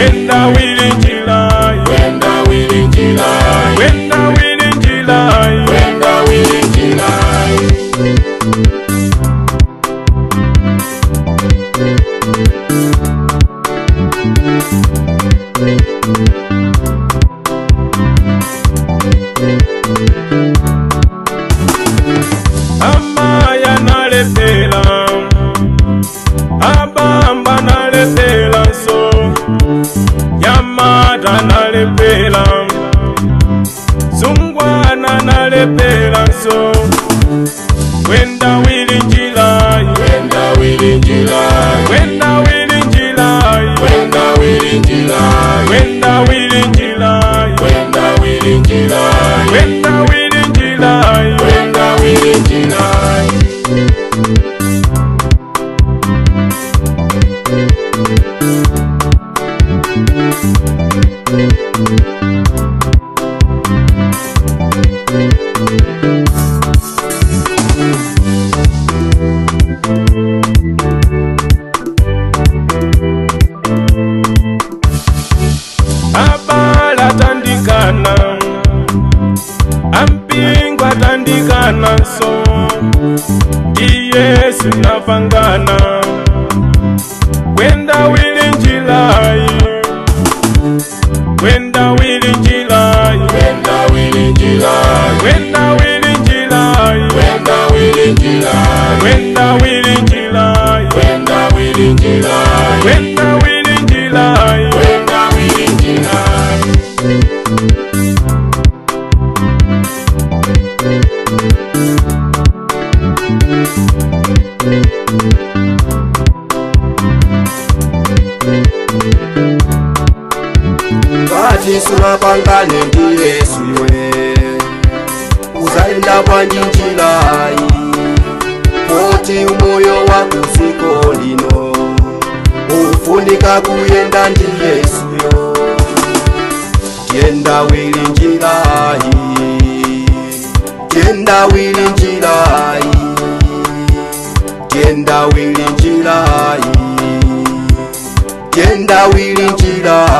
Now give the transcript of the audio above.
Wenda wili njila, Wenda wili njila, wenda wili njila, Wenda wili njila. Amaya nalepela, abamba nalepela so, yamata nalepela, sungwana nalepela so. Wenda wili njila, Wenda wili njila, wenda wili njila, Wenda wili njila, wenda wili njila, Wenda wili njila, wenda wili njila. Wenda wili njila. Abala tandikana, ampingwa tandikana so, ndi Yesu napangana. Wenda wili njilayi, wenda wili njilayi, Wenda wili njila, wenda wili njilayi, Wenda wili njila, wenda wili njilayi, Wenda wili njila, wenda wili njilayi. Wenda wili njila. Kati sunapangane ndi Yesu iwe, uzayenda bwanji njilayi, poti umoyo wakusiko lino ufunika kuyenda ndi Yesuyo. Tiyenda wili njilayi, tiyenda wili njilayi, tiyenda wili njilayi, tiyenda wili njilayi.